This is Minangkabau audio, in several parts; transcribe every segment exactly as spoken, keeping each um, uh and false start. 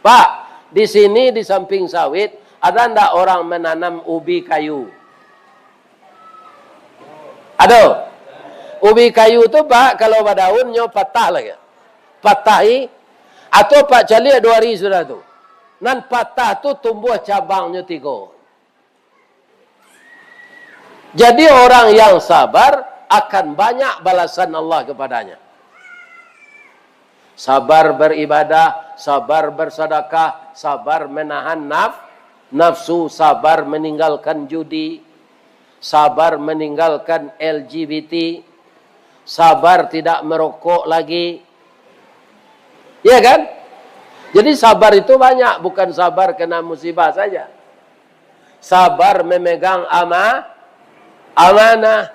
Pak, di sini di samping sawit, ada ndak orang menanam ubi kayu? Ado. Ubi kayu tu, Pak, kalau badaun nyo patah lagi. Patahi, atau Pak caliak dua hari sudah tu. Nan patah tu tumbuah cabangnyo tigo. Jadi orang yang sabar akan banyak balasan Allah kepadanya. Sabar beribadah, sabar bersedekah, sabar menahan naf-, nafsu, sabar meninggalkan judi, sabar meninggalkan L G B T, sabar tidak merokok lagi. Ya kan? Jadi sabar itu banyak, bukan sabar kena musibah saja. Sabar memegang ama-, amanah.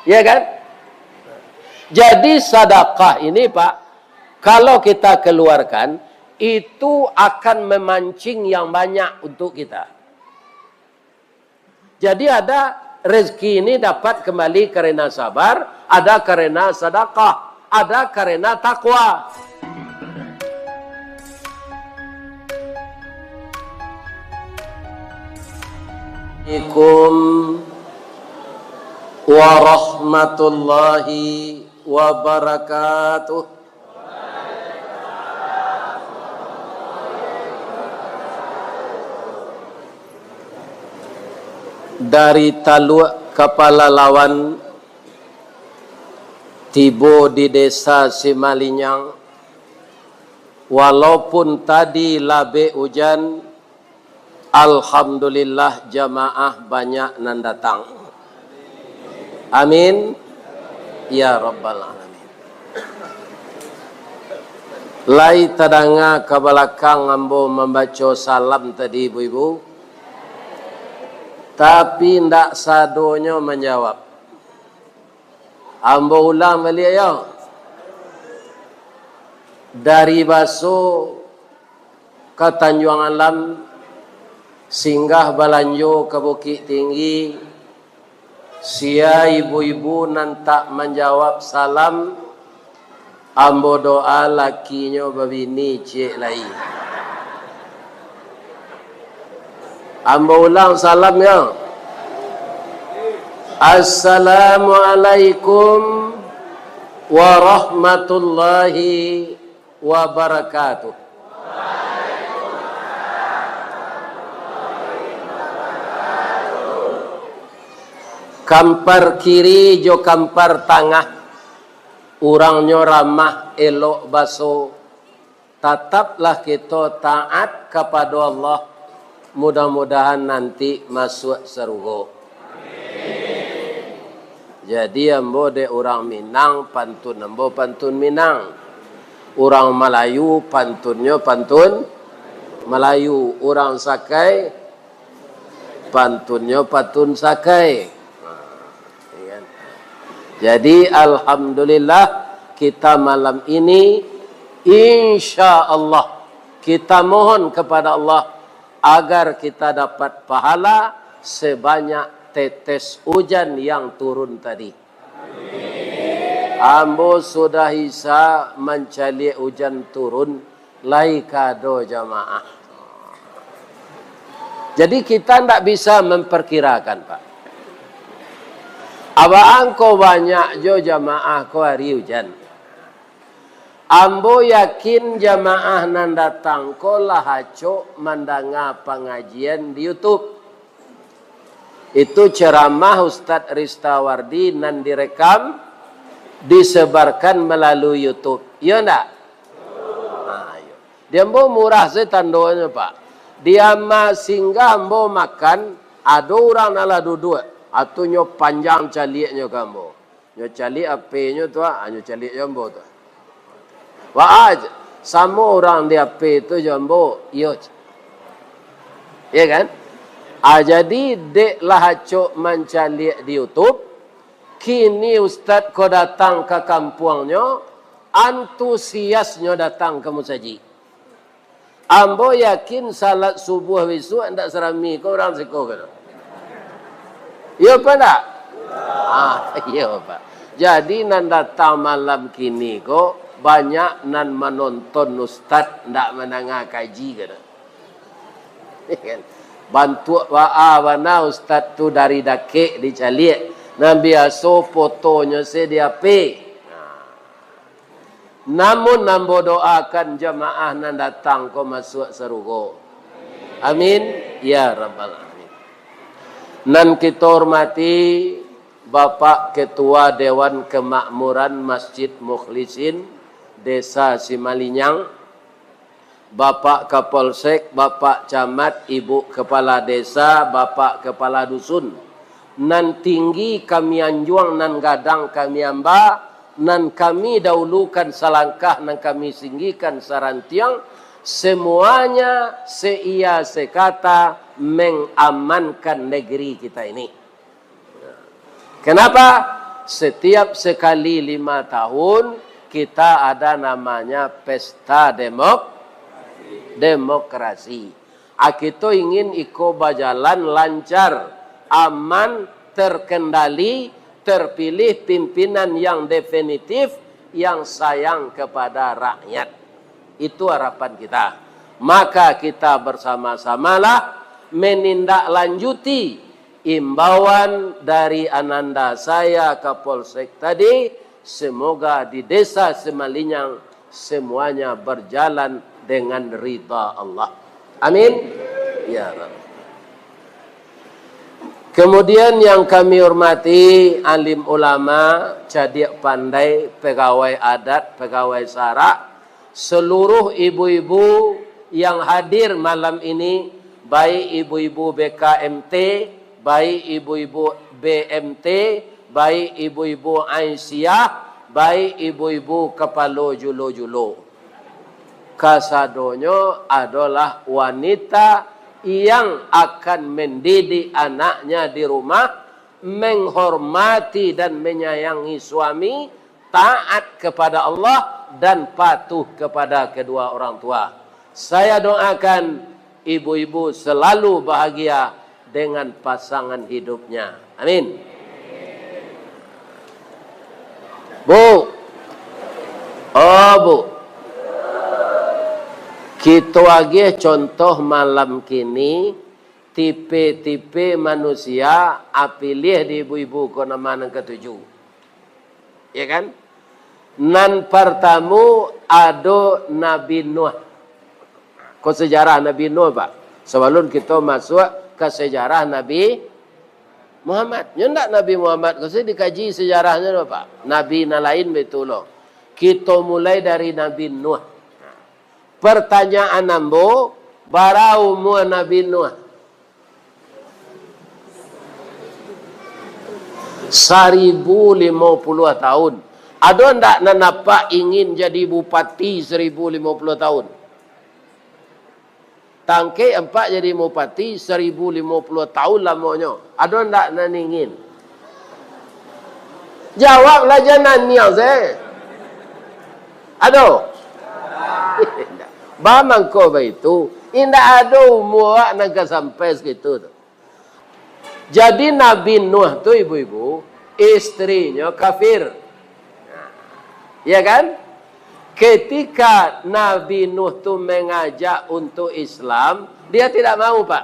Ya kan? Jadi sadakah ini, Pak, kalau kita keluarkan, itu akan memancing yang banyak untuk kita. Jadi ada rezeki ini dapat kembali karena sabar, ada karena sadakah, ada karena takwa. Assalamualaikum warahmatullahi wabarakatuh. Dari Taluak Kapala Lawan, tibo di Desa Simalinyang, walaupun tadi labek ujan, alhamdulillah jamaah banyak nan datang. Amin, ya rabbal alamin. Lai tadanga ka balakang ambo mambaco salam tadi, ibu-ibu, tapi ndak sadonyo manjawab. Ambo ulang baliak, yo. Dari Baso ka Tanjuang Alam, singgah balanjo ka Bukik Tinggi, sia ibu-ibu nan tak manjawab salam, ambo doa lakinyo babini ciek lai. Ambo ulang salam, yo. Assalamualaikum warahmatullahi wabarakatuh. Kampar kiri jo kampar tangah, urangnyo ramah, elok baso. Tataplah kito taat kapado Allah, mudah-mudahan nanti masuak sarugo. Jadi, ambo dek urang Minang, pantun ambo pantun Minang. Urang Malayu, pantunnyo pantun Malayu. Urang Sakai, pantunnyo pantun Sakai. Nah, ya kan? Jadi, alhamdulillah, kita malam ini, insya Allah, kita mohon kepada Allah agar kita dapat pahala sebanyak tetes ujan yang turun tadi. Ambo sudah isa mancaliak ujan turun, lai ka ado jamaah. Jadi, kita ndak bisa memperkirakan, Pak. Abaan ko banyak jo jamaah ko ari ujan. Ambo yakin jamaah nan datang ko lah acok mandanga pangajian di YouTube. Itu ceramah Ustadz Ristawardi nan direkam, disebarkan melalui YouTube. Iyo ndak? Nah, iyo. Di ambo murah se tandonyo, Pak. Di ama singgah ambo makan, ado urang nan lah duduak, atunyo panjang caliaknyo ka ambo. Nyo caliak H P-nyo tu, ah, nyo caliak jo ambo tu. Wah, samo urang di H P tu jo ambo, iyo. Iya kan? Ah, jadi, dek lah acok mancaliak di YouTube, kini ustad ko datang ka kampuangnyo, antusiasnyo datang ka musajik. Ambo yakin salat subuah bisuak ndak sarami ko urang siko ko. Iyo apa ndak? Ah, iyo, Pak. Jadi, nan datang malam kini ko, Banyak nan manonton ustaz, ndak mandanga kaji, kata. Kan? Bantuak baa bana ustaz tu dari dakek dicaliak. Nan biaso fotonyo se di H P. Nah. Namun ambo doakan jamaah nan datang ko masuak sarugo. Amin. Ya Rabbal Alamin. Nan kito hormati, Bapak Ketua Dewan Kemakmuran Masjid Mukhlisin, Desa Simalinyang, Bapak Kapolsek, Bapak Camat, Ibu Kepala Desa, Bapak Kepala Dusun, nan tinggi kami anjuang, nan gadang kami amba, nan kami dahulukan salangkah, nan kami singgihkan sarantiang, semuanya seiya sekata mengamankan negeri kita ini. Kenapa? Setiap sekali lima tahun, kita ada namanya pesta demok-, demokrasi. Ah, kito ingin iko bajalan lancar, aman, terkendali, terpilih pimpinan yang definitif, yang sayang kepada rakyat. Itu harapan kita. Maka kita bersama-samalah menindaklanjuti imbauan dari ananda saya Kapolsek tadi, semoga di Desa Semalinyang semuanya berjalan dengan ridha Allah. Amin. Ya Rabb. Kemudian yang kami hormati alim ulama, cadiak pandai, pegawai adat, pegawai sarak, seluruh ibu-ibu yang hadir malam ini, baik ibu-ibu B K M T, baik ibu-ibu B M T, baik ibu-ibu Aisyah, baik ibu-ibu kapalo julo-julo. Kasadonyo adolah wanita yang akan mendidik anaknya di rumah, menghormati dan menyayangi suami, taat kepada Allah, dan patuh kepada kedua orang tua. Saya doakan ibu-ibu selalu bahagia dengan pasangan hidupnya. Amin. Bu, oh Bu, kito agiah contoh malam kini, tipe-tipe manusia, ah, piliah di ibu-ibu ko nama nan katuju. Ya kan? Nan partamo ado Nabi Nuh. Ko sejarah Nabi Nuh, Pak. Sabalun kito masuak ka sejarah Nabi Muhammad. Nyo ndak Nabi Muhammad ko se dikaji sejarahnyo, Pak. Nabi nan lain baitu lo. Kito mulai dari Nabi Nuh. Pertanyaan ambo, bara umua Nabi Nuh? Saribu limo puluah tahun. Ado ndak nan apak ingin jadi bupati saribu limo puluah tahun? Tangkek apak jadi bupati saribu limo puluah tahun lamonyo. Ado ndak nan ingin? Jawablah, jan naniang se. Ado? Ba mangko baitu, indak ado umua awak nan ka sampai sakitu tu. Jadi Nabi Nuh tu, ibu-ibu, istrinyo kafir. Ya kan? Ketika Nabi Nuh tu mengajak untuk Islam, dia tidak mau, Pak.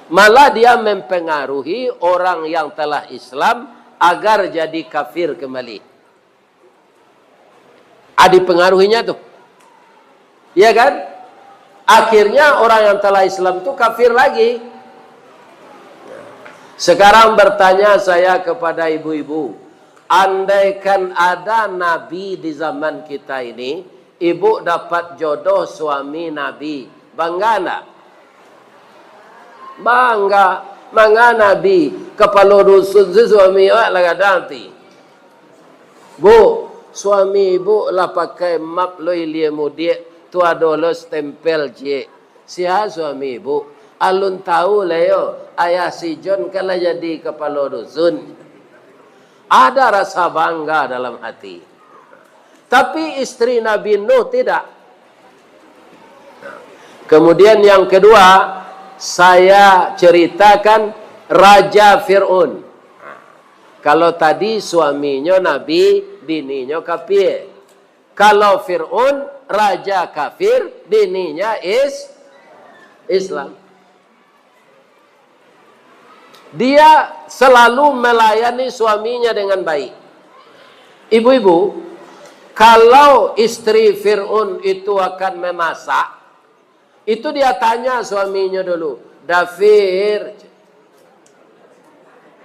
Malah dia mempengaruhi orang yang telah Islam agar jadi kafir kembali. Ah, dipengaruhinya tu. Ya kan? Akhirnya orang yang telah Islam tu kafir lagi. Sekarang bertanya saya kepada ibu-ibu, andaikan ada nabi di zaman kita ini, ibu dapat jodoh suami nabi, bangga ndak? Bangga. Manga nabi, kapalo dusun se suami awak lah gadang ti. Bu, suami ibu lah pakai map lo ilia mudiak, tu ado lo stempel ciek. Sia suami ibu? Alun tahu lah yo, ayah si John kan lah jadi kapalo dusun. Ada rasa bangga dalam hati. Tapi istri Nabi Nuh tidak. Kemudian yang kedua, saya ceritakan Raja Fir'aun. Kalau tadi suaminyo nabi, bininyo kafir. Kalau Fir'aun, raja kafir, bininyo is-, Islam. Dia selalu melayani suaminya dengan baik. Ibu-ibu, kalau istri Fir'aun itu akan memasak, itu dia tanya suaminyo dulu, "Dafir,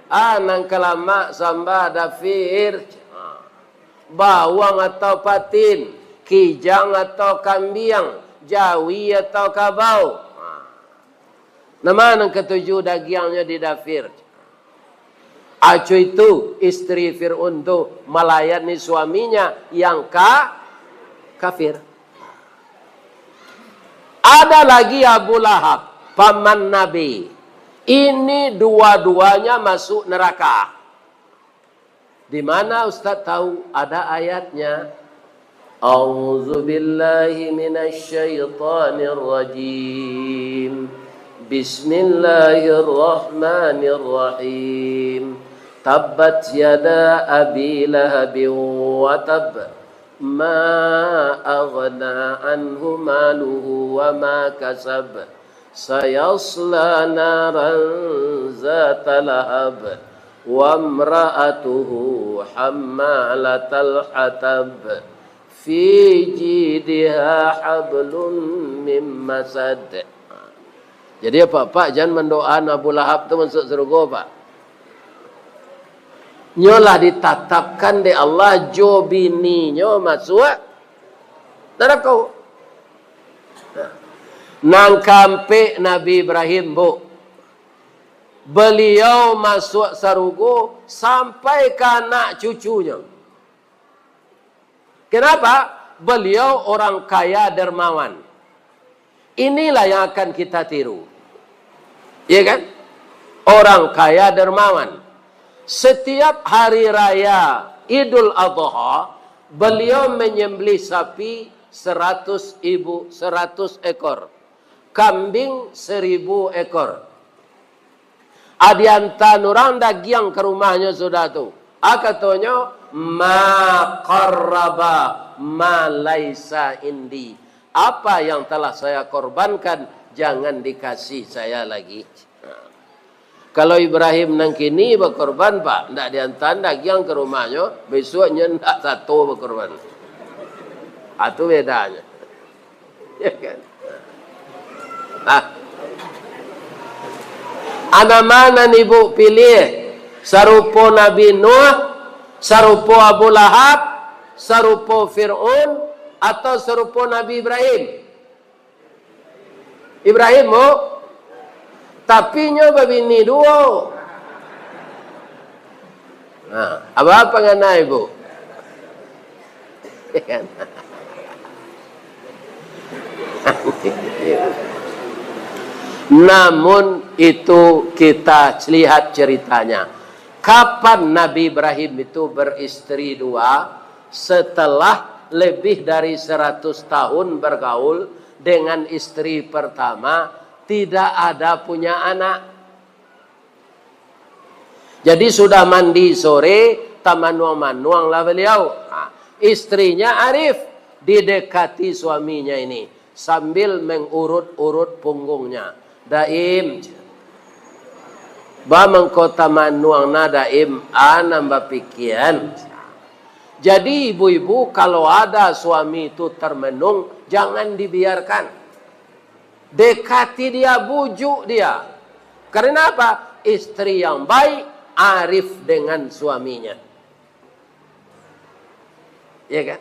ah, nan ka lamak samba, Dafir. Bawang atau patin, kijang atau kambiang, jawi atau kabau?" Nama nan katuju dagiangnyo di Dafir? Aco itu, istri Fir'aun tu malayani suaminya yang ka-, kafir. Ada lagi Abu Lahab, paman Nabi. Ini dua-duanya masuk neraka. Di mana Ustaz tahu? Ada ayatnya. A'udzubillahi minasyaitonirrajim. Bismillahirrahmanirrahim. Tabbat yada Abi Lahabin wa tab. Ma aghna anhu maluhu wa ma kasab. Sayasla naran zata lahab. Wa imra'atuhu hammalatal hatab. Fi jidiha hablum mim masad. Jadi, apak-apak jan mandoaan Abu Lahab tu masuak sarugo, Pak. Nyo lah ditatapkan dek Allah jo bininyo masuak narako. Nan kaampek, Nabi Ibrahim, Bu. Baliau masuak sarugo sampai ka anak cucunyo. Kenapa? Beliau orang kaya dermawan. Inilah yang akan kita tiru. Iya kan? Orang kaya dermawan. Setiap hari raya Idul Adha, beliau menyembelih sapi seratus ibu, seratus ekor, kambing seribu ekor. A, diantaan urang dagiang ka rumahnyo sudah tu. A, katonyo, "Ma qarraba ma laisa indi." Apa yang telah saya korbankan, jangan dikasih saya lagi. Kalau Ibrahim nan kini bakorban, Pak, ndak diantaan dagiang ka rumahnyo, bisuaknyo ndak sato bakorban. A, tu bedanyo. Ya kan? Ah. A, nan ma nan ibu pilih? Sarupo Nabi Nuh, sarupo Abu Lahab, sarupo Fir'aun, atau sarupo Nabi Ibrahim? Ibrahim, Bu. Tapi nyo babini duo. Nah, apa-apa ngana ibu? Namun itu kita lihat ceritanya. Kapan Nabi Ibrahim itu beristri dua? Setelah lebih dari seratus tahun bergaul dengan istri pertama, tidak ada punya anak. Jadi, sudah mandi sore, tamanuang-manuanglah beliau. Ha, istrinya Arif didekati suaminya ini sambil mengurut-urut punggungnya. "Daim, ba mangko tamanuang na, Daim, a nan bapikian." Jadi, ibu-ibu, kalau ada suami itu termenung, jangan dibiarkan. Dekati dia, bujuk dia. Karena apa? Istri yang baik, arif dengan suaminya. Ya kan?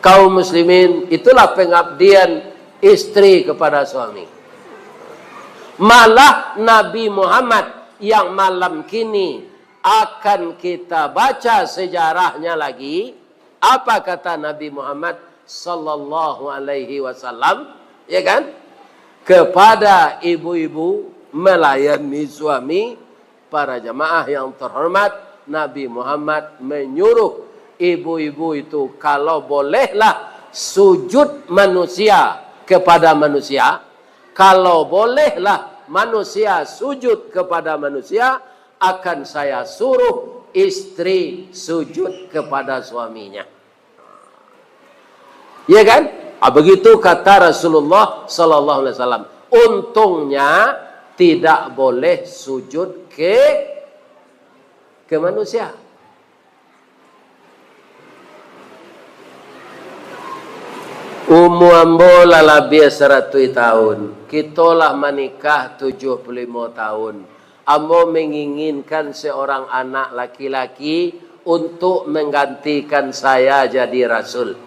Kaum muslimin, itulah pengabdian istri kepada suami. Malah Nabi Muhammad yang malam kini akan kita baca sejarahnya lagi, apa kata Nabi Muhammad sallallahu alaihi wasallam, ya kan? Kepada ibu-ibu melayani suami, para jamaah yang terhormat, Nabi Muhammad menyuruh ibu-ibu itu, kalau bolehlah sujud manusia kepada manusia, kalau bolehlah manusia sujud kepada manusia, akan saya suruh istri sujud kepada suaminya. Ya kan? Ah, begitu kata Rasulullah sallallahu alaihi wasallam. Untungnya tidak boleh sujud ke ke manusia. Umua ambo lah labiah saratuih tahun. Kito lah manikah tujuah puluah limo tahun. Ambo manginginkan seorang anak laki-laki untuk manggantikan saya jadi rasul.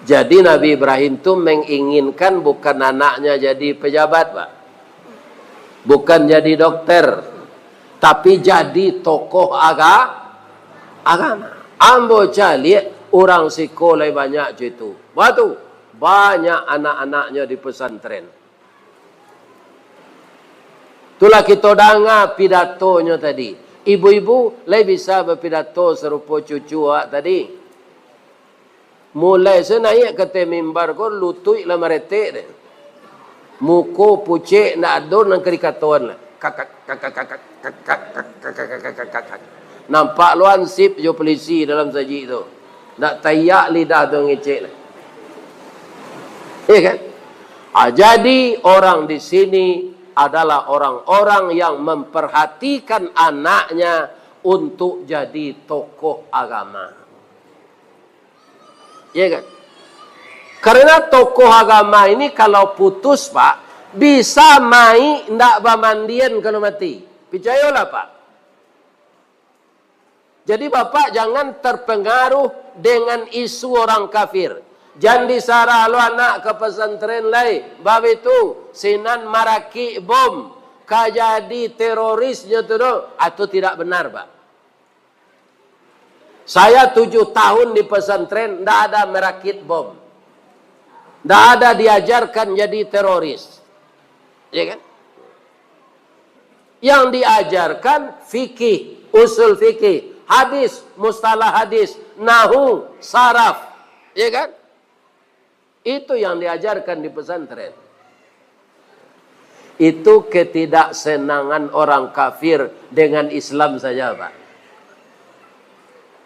Jadi, Nabi Ibrahim tu manginginkan bukan anaknya jadi pejabat, Pak. Bukan jadi dokter, tapi jadi tokoh aga-, agama. Ambo caliak urang siko lai banyak co itu. Batu, banyak anak-anaknyo di pesantren. Itulah kito danga pidatonyo tadi. Ibu-ibu lai bisa bapidato sarupo cucu awak tadi. Mulai se naiak ka ateh mimbar ko, lutuik lah maretek deh. Muko pucek, ndak ado nan ka dikatoan lah. Kakak, kakak, kakak, kakak, kakak, kakak, kakak, kakak. Nampak lo hansip jo pulisi dalam sajik tu. Ndak taiak lidah tu ngecek lah. Iya kan? Ah, jadi orang di sini adalah orang-orang yang memperhatikan anaknya untuk jadi tokoh agama. Ya kan? Karena tokoh agama ini kalau putus, Pak, bisa mai ndak bamandian kalau mati. Picayolah, Pak. Jadi, Bapak jangan terpengaruh dengan isu orang kafir. Jan disarah lo anak ka pesantren lai. Bab itu, sinan marakik bom, ka jadi terorisnyo tu doh. Atau tidak benar, Pak? Saya tujuh tahun di pesantren, ndak ada merakit bom. Ndak ada diajarkan jadi teroris. Ya kan? Yang diajarkan fikih, usul fikih, hadis, mustalah hadis, nahu, saraf. Ya kan? Itu yang diajarkan di pesantren. Itu ketidaksenangan orang kafir dengan Islam saja, Pak.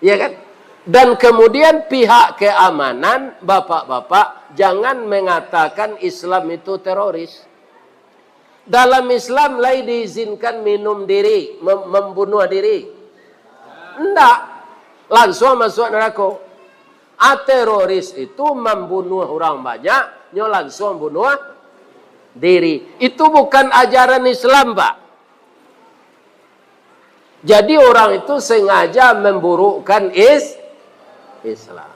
Ya kan? Dan kemudian pihak keamanan, bapak-bapak, jangan mengatakan Islam itu teroris. Dalam Islam lai diizinkan minum diri, mem-, membunuh diri? Ndak. Lansuang masuak narako. Ah, teroris itu mambunuah urang banyak, nyo lansuang bunuah diri. Itu bukan ajaran Islam, Pak. Jadi, orang itu sengaja memburukkan is-, Islam.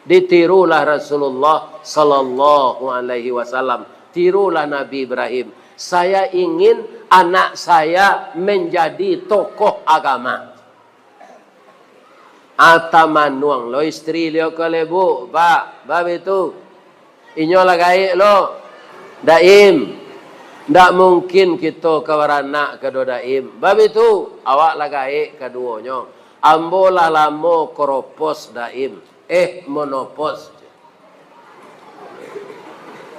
Ditirulah Rasulullah sallallahu alaihi wasallam. Tirulah Nabi Ibrahim. "Saya ingin anak saya menjadi tokoh agama." Atamanuang lo istri liau ko lai, Bu, Pak, bab itu. Inyo lah gaek lo, Daim. Ndak mungkin kito ka baranak ka do Daim. Bab itu, awak lah gaek kaduonyo. Ambo lah lamo koropos, Daim. Eh, monopos.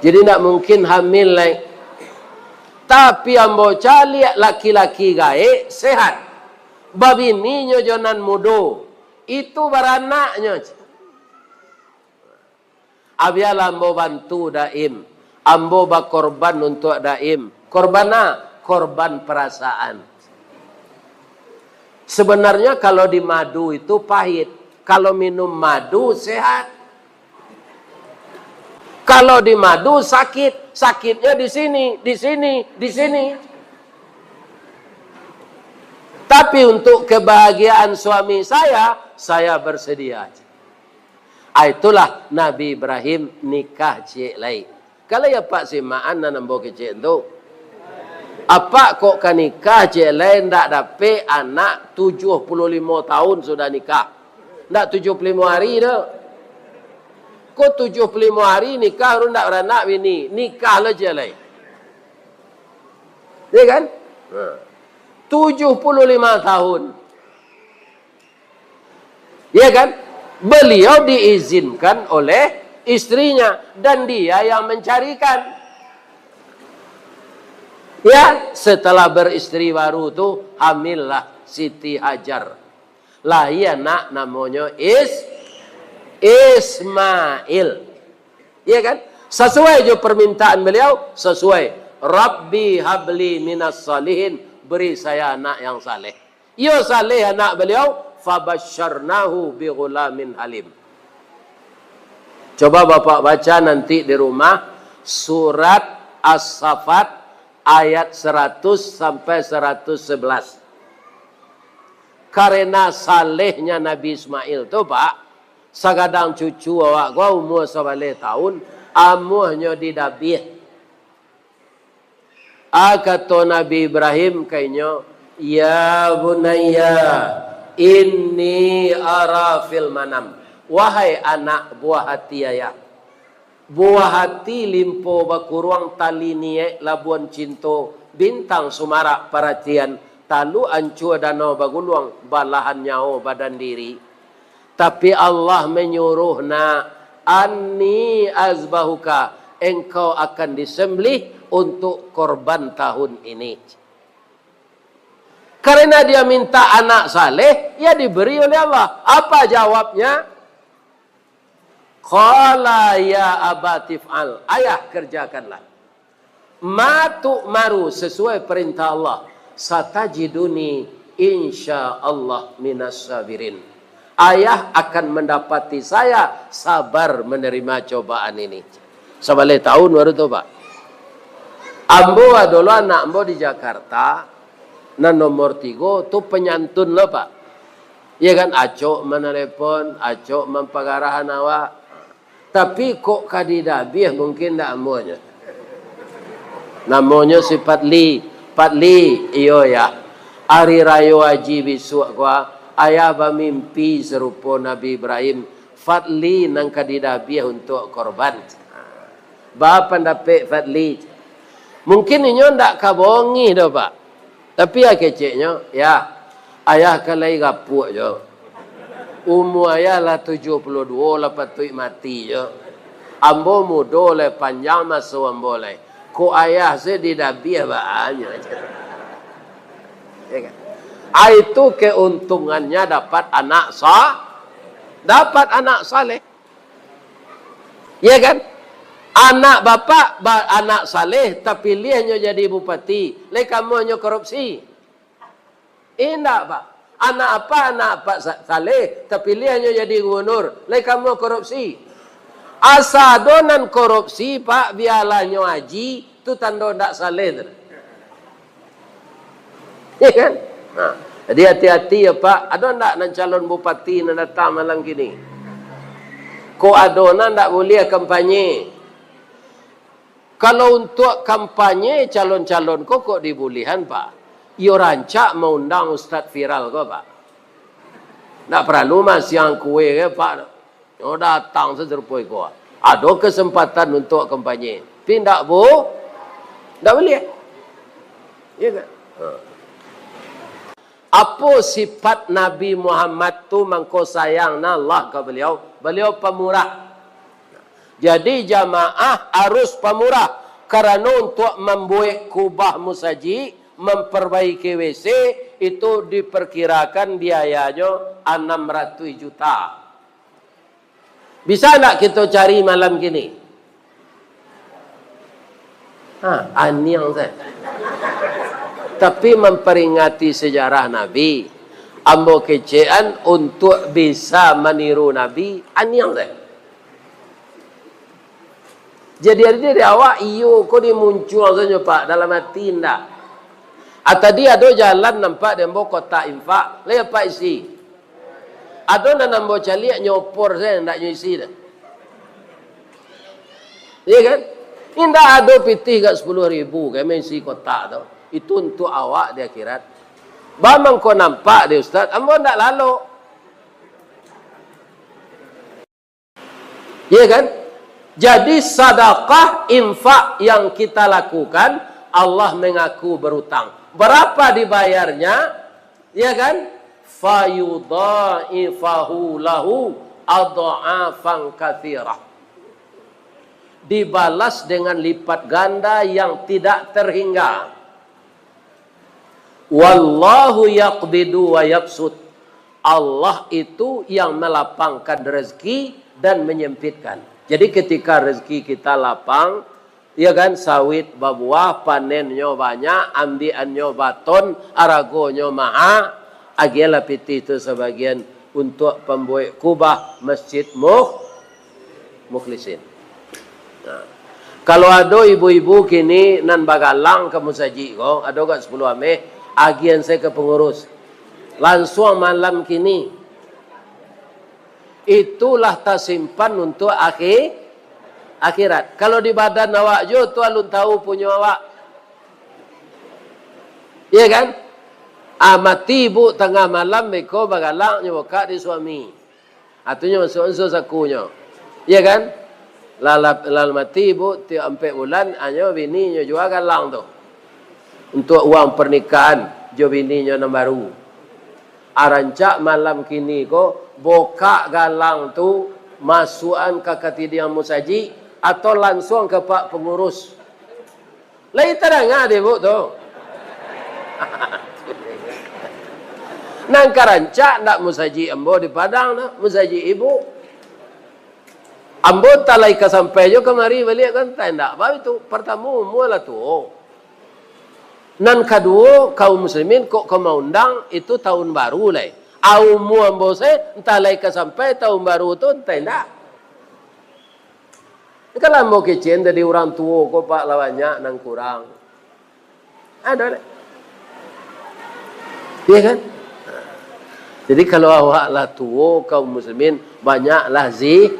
Jadi, ndak mungkin hamil lai. Tapi ambo caliak laki-laki gaek, sehat. Babininyo jo nan mudo. Itu baranaknyo. Abialah ambo bantu Daim. Ambo bakorban untuak Daim. Korban a? Korban perasaan. Sebenarnya kalau di madu itu pahit. Kalau minum madu sehat. Kalau di madu sakit, sakitnya di sini, di sini, di sini. Tapi untuk kebahagiaan suami saya, saya bersedia. Ah, itulah Nabi Ibrahim nikah ciek lai. Kalau ya Pak simaan nan ambo kecek tu. Apak kok ka nikah ciek lai, ndak dapek anak, tujuh puluh limo tahun sudah nikah. Ndak tujuh puluh limo hari doh. Kok tujuh puluh limo hari nikah, baru ndak baranak bini. Nikah lo ciek lai. Ya kan? Nah. Tujuh puluh lima tahun. Ya kan? Beliau diizinkan oleh istrinya dan dia yang mencarikan. Ya, setelah beristri baru tu, hamillah Siti Hajar. Lahia anak namonyo Is-, Ismail. Iya kan? Sasuai jo permintaan beliau, sasuai. "Rabbi habli minas salihin," beri saya anak yang saleh. Iyo saleh anak beliau, "fabasyarnahu bi ghulamin halim." Coba Bapak baca nanti di rumah, surat As-Saffat ayat seratus sampai seratus sebelas. Karena salehnya Nabi Ismail tu, Pak, sagadang cucu awak ko umua sabaleh taun, amuahnyo didabiah. A, kato Nabi Ibrahim ka inyo, "Ya bunayya, inni ara fil manam." Wahai anak buah hati ayah, buah hati limpo bakuruang tali niaik labuan cinto, bintang sumarak paratian, taluk ancua danau baguluang, balahan nyawo badan diri. Tapi Allah menyuruh nak, "Anni azbahuka," engkau akan disembelih untuk korban tahun ini. Karena dia minta anak saleh, ya diberi oleh Allah. Apa jawabnya? Qala ya abati fa'al, ayah kerjakanlah. Ma tu'maru, sesuai perintah Allah. Satajiduni insya Allah minas sabirin. Ayah akan mendapati saya sabar menerima cobaan ini. Sabaleh taun baru tu, Pak. Ambo ado lo anak ambo di Jakarta, nan nomor tigo tu penyantun lo, Pak. Iya kan, acok manalepon, acok mampagarahan awak. Tapi kok ka didabiah mungkin ndak amuahnyo. Namonyo si Fadli. "Fadli," "Iyo, Yah." "Ari Rayo Aji bisuak ko, ayah bamimpi sarupo Nabi Ibrahim. Fadli nan ka didabiah untuak korban." Ba pandapek Fadli. Mungkin inyo ndak ka bongih doh, Pak. Tapi ya keceknyo, "Yah, ayah kan lai gapuak jo. Umua ayah lah tujuah puluah duo, lah patuik mati jo. Ambo mudo lai, panjang maso ambo lai. Kok ayah se didabiah baa nyo." Ya kan? Ah, itu keuntungannya dapat anak sa-, dapat anak saleh. Ya kan? Anak bapak, ba-, anak saleh, tapiliahnyo jadi bupati. Lai ka amuahnyo korupsi? Indak, Pak. Anak apa, anak apa sa-, saleh, tapiliahnyo jadi gubernur. Lai ka amuah korupsi? Asa ado nan korupsi, Pak, bialah nyo aji, tu tando ndak saleh tu. Ya kan? Nah, jadi hati-hati ya, Pak. Ado ndak nan calon bupati nan datang malam kini? Kok ado nan ndak buliah kampanye? Kalau untuak kampanye calon-calon ko kok dibuliahan, Pak? Iyo rancak maundang ustaz viral ko, Pak. Ndak paralu masiang kue ke, Pak. Nyo datang sarupo iko. Ado kesempatan untuak kampanye. Tapi ndak bu-, ndak buliah. Iya kan? Ha. Apo sifat Nabi Muhammad tu mangko sayang na Allah ka baliau? Baliau pamurah. Jadi jamaah harus pamurah, karano untuak mambuek kubah musajik, mamparbaiki W C, itu diperkirakan biayanyo anam ratuih juta. Bisa ndak kito cari malam kini? Ha, aniang sajo. Tapi mamparingati sejarah Nabi, ambo kecekan untuak bisa maniru Nabi, aniang sajo. Jadi, ari dari awak, iyo ko dimuncuang sajo, Pak, dalam ati indak. Ah, tadi ado jalan nampak di ambo kotak infak, lai Apak isi? Ado nan ambo caliak nyo opor sajo, ndak nyo isi doh. Iya kan? Indak ado pitih gak sapuluah ribu, kami isi kotak tu. Itu untuak awak di akhirat. Ba mangko nampak di Ustaz, ambo ndak lalok. Iya kan? Jadi, sadakah, infak yang kita lakukan, Allah mengaku berutang. Berapa dibayarnya? Iya kan? Fayudha'ifahu lahu adha'afan katsirah. Dibalas dengan lipat ganda yang tidak terhingga. Wallahu yaqbidu wa yabsut. Allah itu yang melapangkan rezeki dan menyempitkan. Jadi, ketika rezeki kita lapang, ya kan, sawit babuah, panennyo banyak, ambiakannyo baton, aragonyo maha, agiahlah pitih tu sabagian untuk pambuek kubah Masjid Mukh-, Mukhlisin. Nah, kalau ado ibu-ibu kini nan bagalang ka musajik ko, ado gak sapuluah ameh, agiahan sajo ka pangurus. Lansuang malam kini. Itulah tasimpan untuk akhi-, akhirat. Kalau di badan awak juo tu alun tahu punyo awak. Iya kan? Ah, mati ibuk tangah malam, beko bagalang nyo bukak di suami. Ah, tu nyo masuak unsur sakunyo. Iya kan? Lah, lah, lah mati ibuk, tiok ampek bulan, anyo bininyo jua galang tu. Untuak uang pernikahan jo bininyo nan baru. Ah, rancak malam kini ko, bukak galang tu, masuakan ka katidiang musajik, atau lansuang ka pak pangurus. Lai tadanga dek ibuk tu. Nan ka rancak ndak musajik ambo di Padang tu, musajik ibuk. Ambo antah lai ka sampai jo kamari baliak kan, antah indak, baitu. Partamo, umua lah tuo. Nan kaduo, kaum muslimin kok ka maundang itu tahun baru lai. A, umua ambo se, antah lai ka sampai tahun baru tu, antah indak. Kan lah ambo kecekan tadi, urang tuo ko, Pak, lah banyak nan kurang. Ado dek? Iya kan? Jadi, kalau awak lah tuo, kaum muslimin, banyaklah zi-,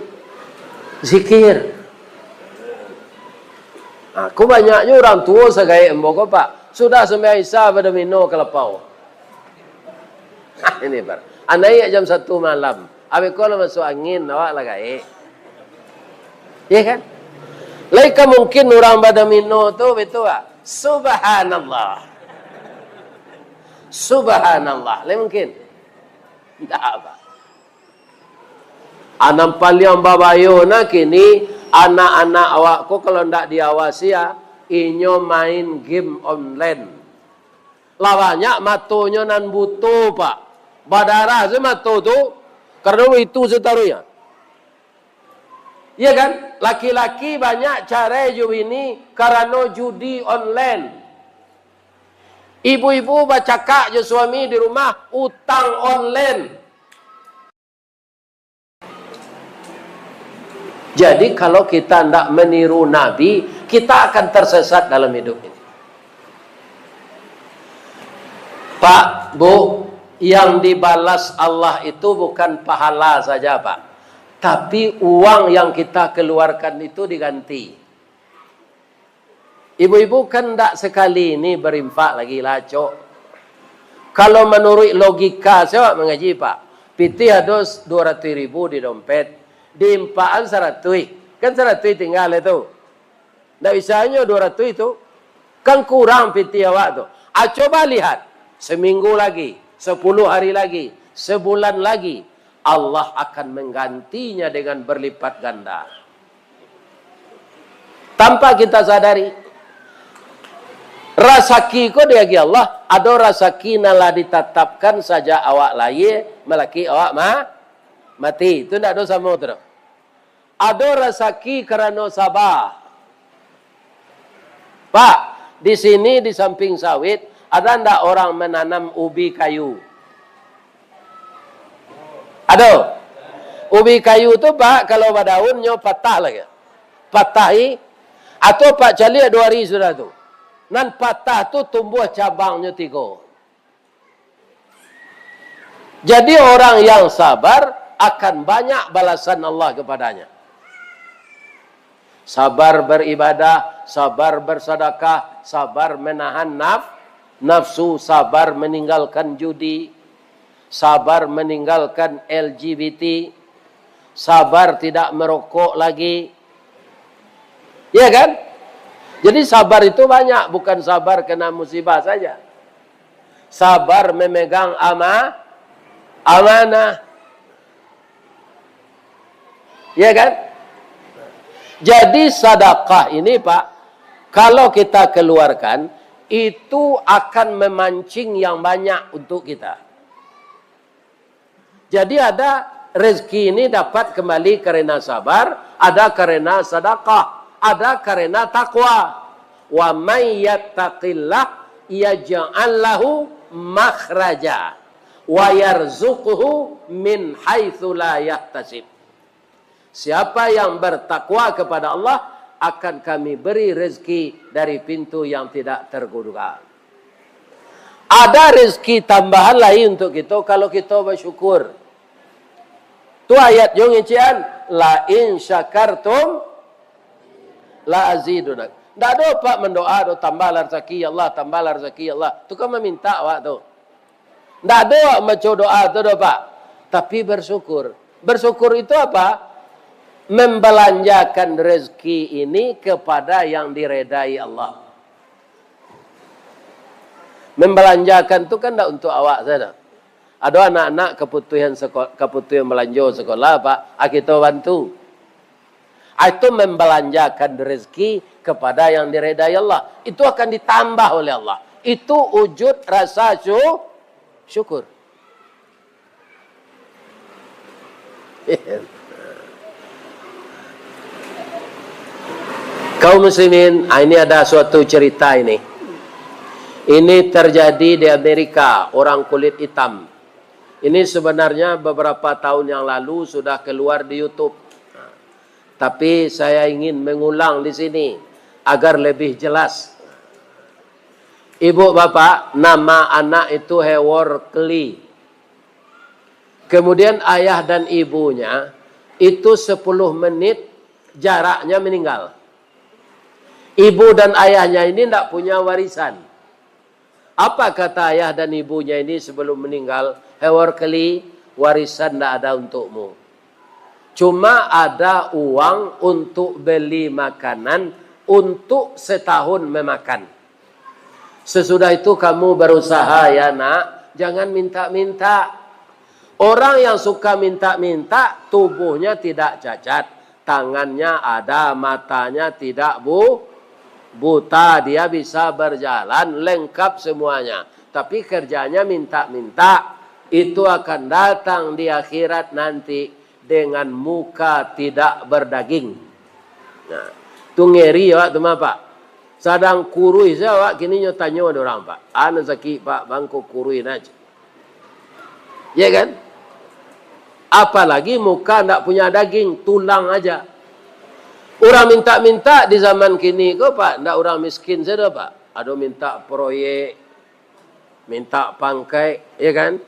zikir. Nah, ko banyaknyo urang tuo sagaek ambo ko, Pak. Sudah sumbayang Isya, badomino ka lapau. Ini, Pak. Anaiak jam satu malam. Abih ko lah masuak angin, awak lah gaek. Iya kan? Lai ka mungkin urang badomino tu, betul tak? Subhanallah. Subhanallah. Lai mungkin? Ndak, Pak. A, nan paliang babayo nah kini, anak-anak awak ko kalau ndak diawasi, ah, inyo main game online. Lah banyak matonyo nan buto, Pak. Badarah se mato tu, karano itu sataruihnyo. Iya kan? Laki-laki banyak carai jo bini karano judi online. Ibu-ibu bacakak jo suami di rumah, utang online. Jadi, kalau kita ndak meniru Nabi, kita akan tersesat dalam hidup ini. Pak, Bu, yang dibalas Allah itu bukan pahala saja, Pak. Tapi uang yang kita keluarkan itu diganti. Ibu-ibu kan ndak sakali ni barinfak lai lah, acok. Kalau manuruik logika, se awak mangaji, Pak. Pitih ado duo ratuih ribu di dompet, diinfakan saratuih. Kan saratuih tingga lai tu. Ndak bisa nyo duo ratuih tu. Kan kurang pitih awak tu. A, coba lihat, saminggu lagi, sapuluah hari lagi, sabulan lagi, Allah akan manggantinya dengan barlipat ganda. Tanpa kita sadari, rasaki ko diagiah Allah, ado rasaki nan lah ditatapkan sajak awak lahia, malakik awak ma-, mati. Tu ndak ado samo tu doh. Ado rasaki karano saba. Pak, di sini di samping sawit, ada ndak orang mananam ubi kayu? Ado. Ubi kayu tu, Pak, kalau badaun, nyo patah lai. Patah i. Atau, Pak, caliak duo hari sudah tu. Nan patah tu tumbuah cabangnyo tigo. Jadi, orang yang sabar akan banyak balasan Allah kepadanya. Sabar beribadah, sabar bersedekah, sabar menahan naf-, nafsu, sabar meninggalkan judi, sabar meninggalkan L G B T, sabar tidak merokok lagi. Ya kan? Jadi, sabar itu banyak, bukan sabar kena musibah saja. Sabar memegang ama-, amanah. Ya kan? Jadi, sadakah ini, Pak, kalau kita keluarkan, itu akan memancing yang banyak untuk kita. Jadi ada rezeki ini dapat kembali karena sabar, ada karena sadakah, ada karena takwa. "Wa may yattaqillah yaj'al lahu makhraja wa yarzuqhu min haitsu la yahtasib." Siapa yang bertakwa kepada Allah, akan Kami beri rezeki dari pintu yang tidak terduga. Ada rezeki tambahan lain untuk kita kalau kita bersyukur. Tu ayat jo ngecek an, "La in syakartum la azidannakum." Ndak ado, Pak, mendoa tu, "Tambahlah rezeki, ya Allah, tambahlah rezeki, ya Allah." Tu kan meminta awak tu. Ndak ado maco doa tu doh, Pak. Tapi bersyukur. Bersyukur itu apa? Membelanjakan rezeki ini kepada yang diredai Allah. Membelanjakan tu kan ndak untuk awak saja. Ado anak-anak kaputuhan seko-, kaputuhan belanjo sekolah, Pak. Ah, kita bantu. Ah, itu membelanjakan rezeki kepada yang diredai Allah. Itu akan ditambah oleh Allah. Itu wujud rasa syu-, syukur. Kaum muslimin, ah, ini ada suatu cerita ini. Ini terjadi di Amerika, orang kulit hitam. Ini sebenarnya beberapa tahun yang lalu sudah keluar di YouTube. Tapi saya ingin mengulang di sini agar lebih jelas. Ibu bapak, nama anak itu Howard Kelly. Kemudian ayah dan ibunya itu sepuluh menit jaraknya meninggal. Ibu dan ayahnya ini ndak punya warisan. Apa kata ayah dan ibunya ini sebelum meninggal? "Howard Kelly, warisan ndak ada untukmu. Cuma ada uang untuk beli makanan untuk setahun memakan. Sesudah itu kamu berusaha, ya nak, jangan minta-minta." Orang yang suka minta-minta, tubuhnya tidak cacat, tangannya ada, matanya tidak bu-, buta, dia bisa berjalan, lengkap semuanya. Tapi kerjanya minta-minta, itu akan datang di akhirat nanti dengan muka tidak berdaging. Nah, tu ngeri awak tu mah, Pak. Sadang kuruih saja awak, kini nyo tanyo dek urang, Pak. "Anu sakik, Pak, bangko kuruih nah." Ya kan? Apalagi muka ndak punya daging, tulang aja. Urang minta-minta di zaman kini ko, Pak, ndak urang miskin saja, Pak. Ado minta proyek, minta pangkaik, ya kan?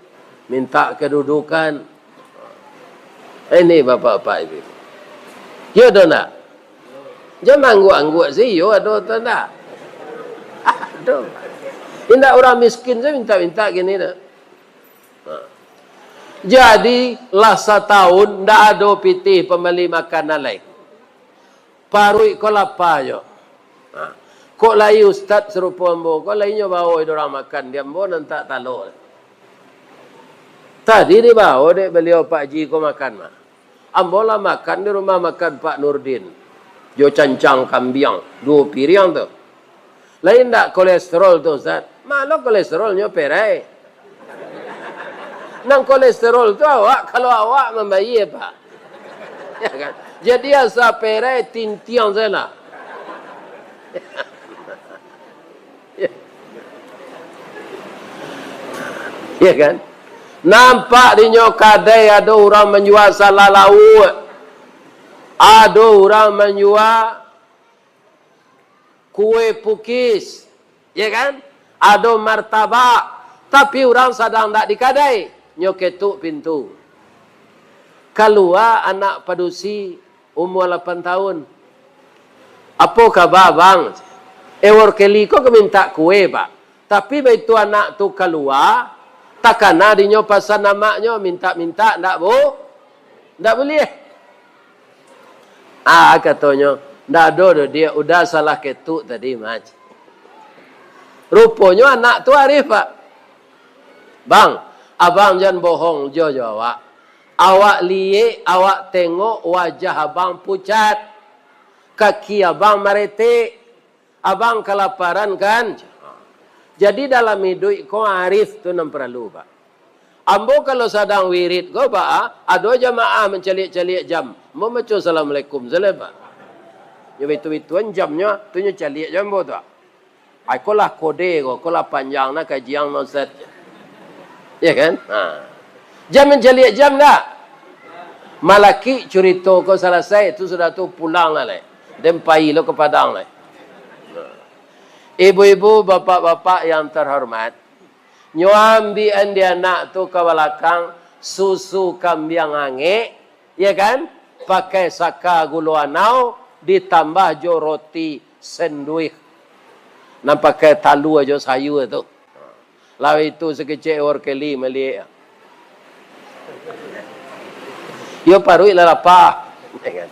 Minta kedudukan. Ini bapak-bapak ibu. Ya, ado ndak? Jan angguak-angguak si iyo ado atau ndak? Ado. Indak urang miskin saja minta-minta kini dah. Ha. Jadi, lah satahun ndak ado pitih pambali makanan lai. Paruik ko lapa jo. Ha. Kok lai ustad sarupo ambo, kok lai nyo bao dek urang makan, di ambo nan tak talok. Tadi dibao dek baliau Pak Ji ko makan mah. Ambo lah makan di rumah makan Pak Nurdin. Jo cancang kambiang, duo piriang tu. Lai ndak kolesterol tu, Ustaz? Malo kolesterolnyo perai. Nan kolesterol tu awak, kalau awak mambayia, Pak. Ya kan? Jadi asa perai, tintiang sajolah. Ya kan? Nampak dinyo kadai ado urang manjua salai lauak. Ado urang manjua kue pukis, ya kan? Ado martabak, tapi urang sadang ndak di kadai, nyo ketuk pintu. Kalua anak padusi umua lapan tahun. "Apo kaba, Bang?" "Ewor Keli ko ka mintak kue, Pak." Tapi baitu anak tu kalua, takana dinyo pasan amaknyo, mintak-mintak, ndak bu-, ndak buliah. Ah, katonyo, "Ndak ado doh, Diak, udah salah ketuk tadi mah." Ruponyo anak tu arif, Pak. "Bang, abang jan bohong jo, jo awak. Awak liek, awak tengok wajah abang pucat. Kaki abang maretek. Abang kalaparan, kan?" Jadi, dalam iduik ko, arif tu nan paralu, Pak. Ambo kalau sadang wirid ko, Pak, ah, ado jamaah mancaliak-caliak jam. Ambo maco assalamualaikum sajo, Pak. Nyo baitu-baituan jamnyo, tu nyo caliak jo ambo tu, ah. Ai, ko lah kode ko, ko lah panjang nah kajian, Ustaz. Ya kan? Ha. Jan mancaliak jam dak? Malakik curito ko salasai, tu sudah tu pulang lah lai. Den pai lo ka Padang lai. Ibu-ibu, bapak-bapak yang terhormat, nyo ambiakan di anak tu ka balakang susu kambiang angek, ya kan? Pakai saka gulo anau, ditambah jo roti senduih. Nan pakai talua jo sayua tu. Lah itu sakecek Ewor Kelly maliek. Yo paruik lah lapah. Ya kan?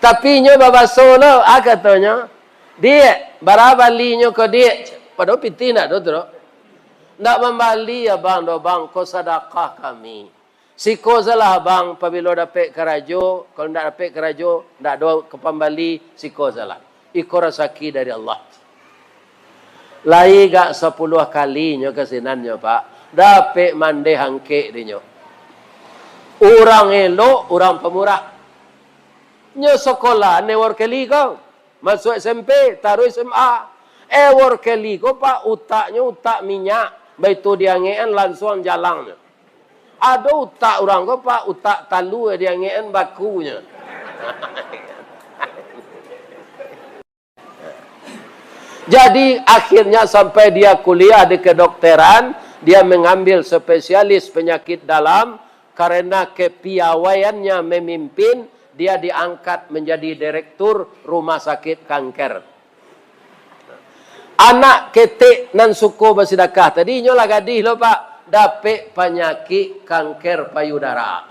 Tapi inyo babaso lo, ah, katonyo, "Diak, bara balinyo ko, Diak?" Padahal pitih ndak ado tu doh. "Ndak mambali, Abang, doh, Bang, ko sadakah kami." Siko sajolah, Abang, pabilo dapek karajo, kalau ndak dapek karajo, ndak ado ka pambali, siko sajolah. Iko rasaki dari Allah. Lai gak sapuluah kalinyo ka sinannyo, Pak, dapek mandeh angkek dinyo. Urang elok, urang pamurah. Nyo sakolah Ewor Kelly ko. Masuak S M P, taruih S M A. Ewor Kelly ko, Pak, utaknyo utak minyak. Baitu diangekan, lansuang jalangnyo. Ado utak urang ko, Pak, utak talua diangekan bakunyo. Jadi, akhirnya sampai dia kuliah di kedokteran, dia mengambil spesialis penyakit dalam, karena kepiawaiannya memimpin, dia diangkat menjadi direktur rumah sakit kanker. Anak ketek nan suko basidakah tadi, inyo lah gadih lo, Pak, dapek panyakik kanker payudara.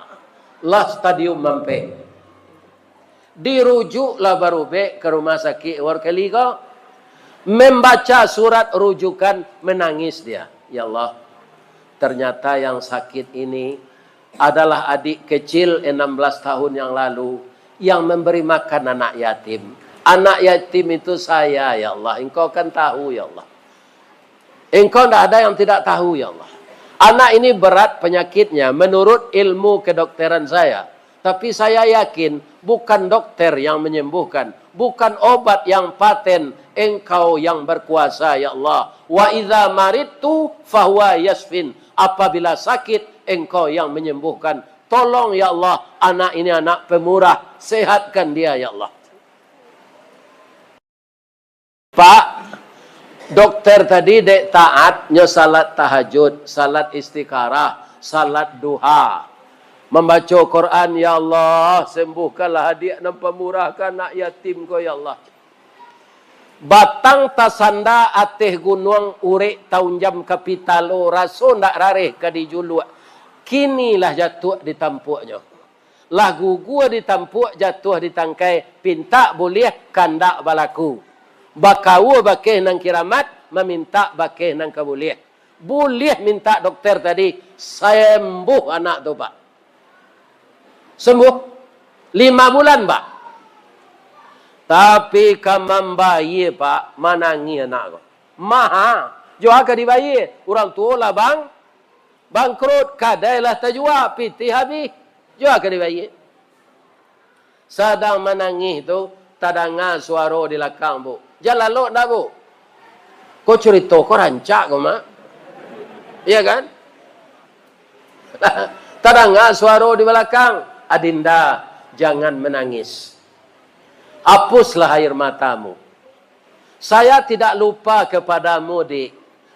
Lah stadium ampek. Dirujuklah barubek ka rumah sakik Ewor Kelly ko. Membaca surat rujukan, menangis dia. Ya Allah, ternyata yang sakit ini adalah adik kecil enam belas tahun yang lalu yang memberi makan anak yatim. Anak yatim itu saya, ya Allah. Engkau kan tahu, ya Allah. Engkau ndak ada yang tidak tahu, ya Allah. Anak ini berat penyakitnya menurut ilmu kedokteran saya. Tapi saya yakin, bukan dokter yang menyembuhkan, bukan obat yang paten, Engkau yang berkuasa, ya Allah. "Wa idza maridtu fahuwa yasfin." Apabila sakit, Engkau yang menyembuhkan. Tolong, ya Allah, anak ini anak pemurah, sehatkan dia, ya Allah. Pak, dokter tadi dek taat, nyo salat tahajud, salat istikharah, salat duha. Mambaco Quran, "Ya Allah, sembuhkanlah adiak nan pamurah ka anak yatim ko, ya Allah." Batang tasanda ateh gunuang, urek taunjam ka pitalo, raso ndak rareh ka dijuluak. Kini lah jatuah di tampuaknyo. Lah gugua di tampuak, jatuah di tangkai, pintak buliah, kandak balaku. Bakaua bakeh nan kiramat, mamintak bakeh nan ka buliah. Buliah mintak dokter tadi, sembuh anak tu, Pak. Sembuh. Lima bulan, Pak. Tapi ka mambayia, Pak, manangih anak ko. Maha. Jo a ka dibayia. Urang tuo lah bang-, bangkrut, kadai lah tajua, pitih habih. Jo a ka dibayia. Sadang manangih tu, tadanga suaro di lakang, Bu. Jan lalok ndak, Bu? Ko curito ko rancak ko, Mak. Iya kan? Tadanga suaro di balakang, "Adinda, jangan menangis. Hapuslah air matamu." Saya tidak lupa kepadamu, Dik.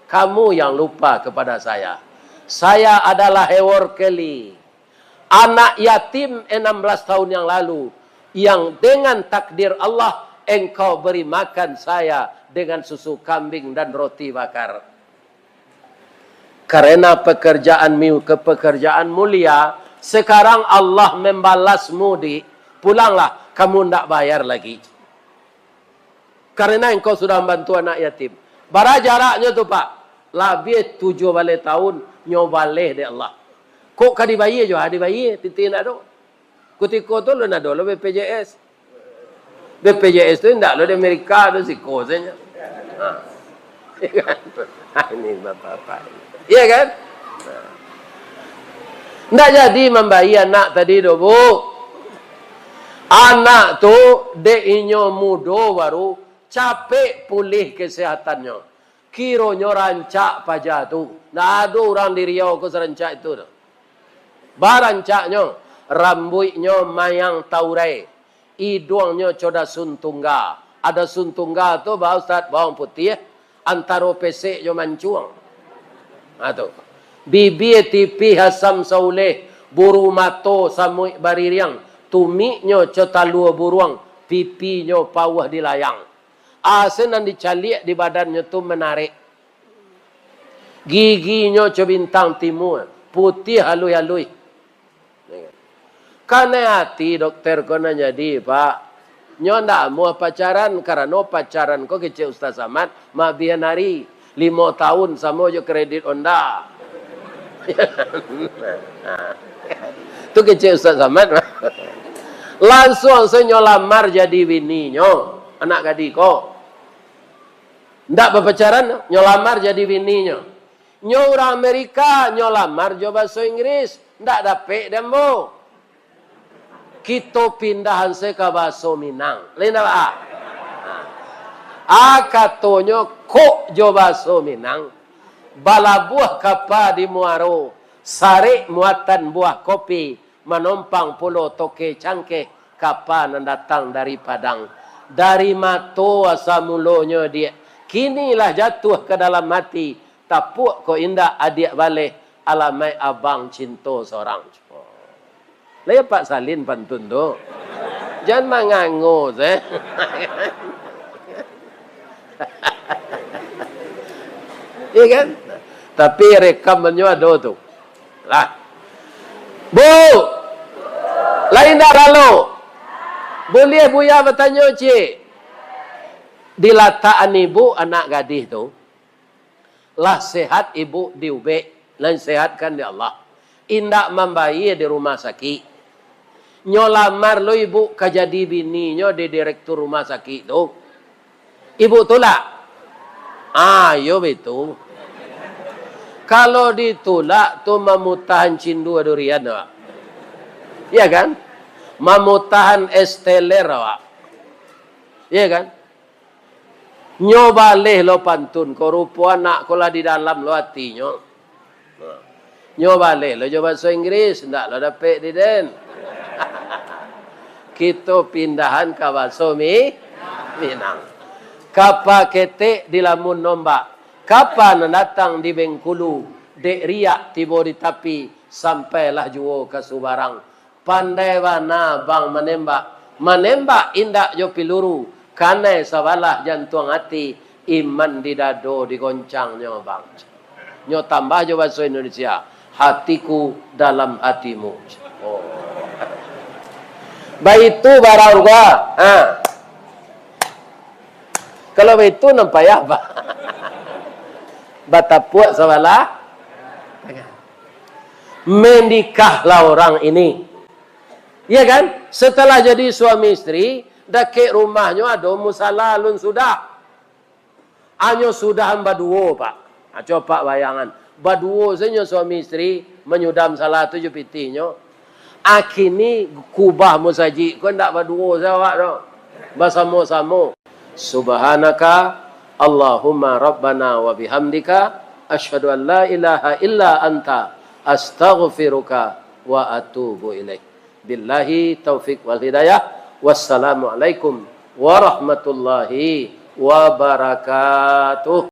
Kamu yang lupa kepada saya. Saya adalah Hewor Kelly, anak yatim enam belas tahun yang lalu, yang dengan takdir Allah engkau beri makan saya dengan susu kambing dan roti bakar. Karena pekerjaan mi-, ke pekerjaan mulia, sekarang Allah membalasmu, Dik. Pulanglah, kamu ndak bayar lagi. Karena engkau sudah membantu anak yatim. Bara jaraknyo tu, Pak? Labiah tujuah baleh tahun nyo baleh dek Allah. Kok ka dibayia jo, ha, dibayia, titih ndak ado. Kutiko tu lun ado lo B P J S. B P J S tu indak lo di Amerika tu, siko sajo. Ha. Iya kan? Ha, ini bapak-bapak. Iya kan? Ha. Ndak jadi mambayia anak tadi doh, Bu. Anak tu, dek inyo mudo baru, capek pulih kesehatannyo. Kironyo rancak paja tu. Ndak ado urang di Riau ko sarancak itu doh. Barancaknyo, rambuiknyo mayang taurai, iduangnyo co dasun tungga. Ado dasun tungga tu, ba Ustaz, bawang putiah, antaro pesek jo mancuang. Ha, tu. Bibia tipih asam sauleh, buru mato samuik baririang, tumiknyo co talua buruang, pipinyo pauah di layang. Asa nan dicaliak di badannyo tu manarek. Giginyo co bintang timua, putiah aluih-aluih. Kanai ati dokter ko nan jadi, Pak. Nyo ndak amuah pacaran, karano pacaran ko kecek Ustaz Samad, mabihan ari. Limo taun samo jo kredit Honda. Tu kecek Ustaz Samad. Lansuang se nyo lamar jadi bininyo, anak gadih ko. Ndak bapacaran, nyo lamar jadi bininyo. Nyo urang Amerika, nyo lamar jo baso Inggris, ndak dapek dek ambo. Kito pindahan se ka baso Minang. Lain ndak, ah? Ah, katonyo kok jo baso Minang, balabuah kapa di muaro, sarek muatan buah kopi, manompang pulo toke cangkeh, kapa nan datang dari Padang. Dari mato asa mulonyo, Diak, kini lah jatuah ka dalam ati, tapuak ko indak adiak baleh, alamaik abang cinto sorang. Lah iyo Pak Salin pantun tu. Jan mangango se. Iya kan? Tapi rekamannyo ado tu. Lah. Bu! Lain dak lalu? Buliah Buya batanyo, cik? Dilatakan ibu anak gadih tu, lah sehat ibu diubek, lah disehatkan dek Allah. Indak mambayia di rumah sakik. Nyo lamar lo ibu ka jadi bininyo di direktur rumah sakik tu. Ibu tulak? Ah, iyo baitu. Kalau ditulak tu mamutahan cindua durian awak. Iya kan? Mamutahan es teler awak. Iya kan? Nyo baleh lo pantun ko, rupo anak ko lah di dalam lo atinyo. Nyo baleh lo jo baso Inggris, ndak lo dapek di den. Kito pindahan ka baso Mi-, Minang. Kapa ketek dilamun ombak, kapa nan datang di Bengkulu, dek riak tibo di tapi, sampailah juo ka subarang. Pandai bana bang manembak, manembak indak jo piluru, kanai sabalah jantuang ati, iman di dado digoncangnyo bang. Nyo tambah jo baso Indonesia, hatiku dalam hatimu. Oh. Baitu barang gua. Ha. Kalau baitu nan payah, Pak. Batapuak sabalah tangan. Menikahlah orang ini. Iya kan? Setelah jadi suami istri, dakek rumahnyo ado musala alun sudah. Anyo sudahan baduo, Pak. Ha, copak bayangan. Baduo sajo suami istri manyudah musala tu jo pitihnyo. Akini kubah musajik ko ndak baduo sajo awak tu. Basamo-samo. Subhanaka Allahumma Rabbana wa bihamdika, asyhadu an la ilaha illa anta, astaghfiruka wa atubu ilaik. Billahi taufik wal hidayah. Wassalamualaikum warahmatullahi wabarakatuh.